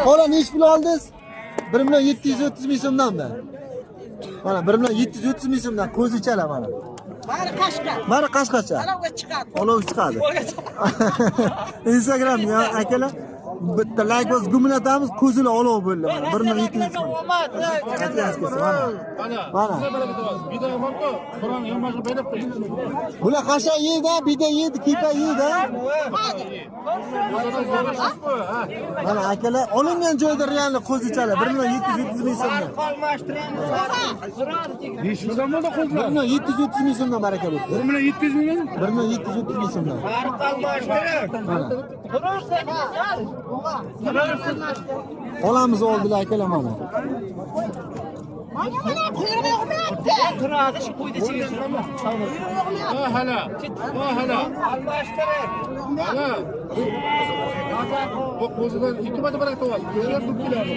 Xola, nechi pul oldingiz? 1 million 730 ming so'mdanmi? Mana 1 million 730 ming so'mdan qo'zichalar mana. Bari qashqa. Mana qashqacha. Olovga chiqadi. Olov chiqadi. Instagram ya akalar, bitta layk bosib gumlatamiz, ko'zini olov bo'ldi mana 1 million 700 ming. Aytgangiz kelsin, mana. Mana. Bular qasha yeydi, bida yeydi, kepa yeydi. Mana akalar, olingan joyda realni qo'zichalar 1 million 730 ming so'mdan. Nechi puldan bo'ldi 1 qo'zilar? million 730 ming so'mdan baraka bo'ldi. 1 million 700 ming. 1 million 730 ming so'mdan. Mana. Olamiz oldilar akalar mana. Mana mana quyrug'i yo'qmayapti. Turadi shu qo'yni ichiga. Ha hala. Ha hala. Hala. Bu qo'zidan ikki marta barak to'yadi. Qo'zilar turib keladi.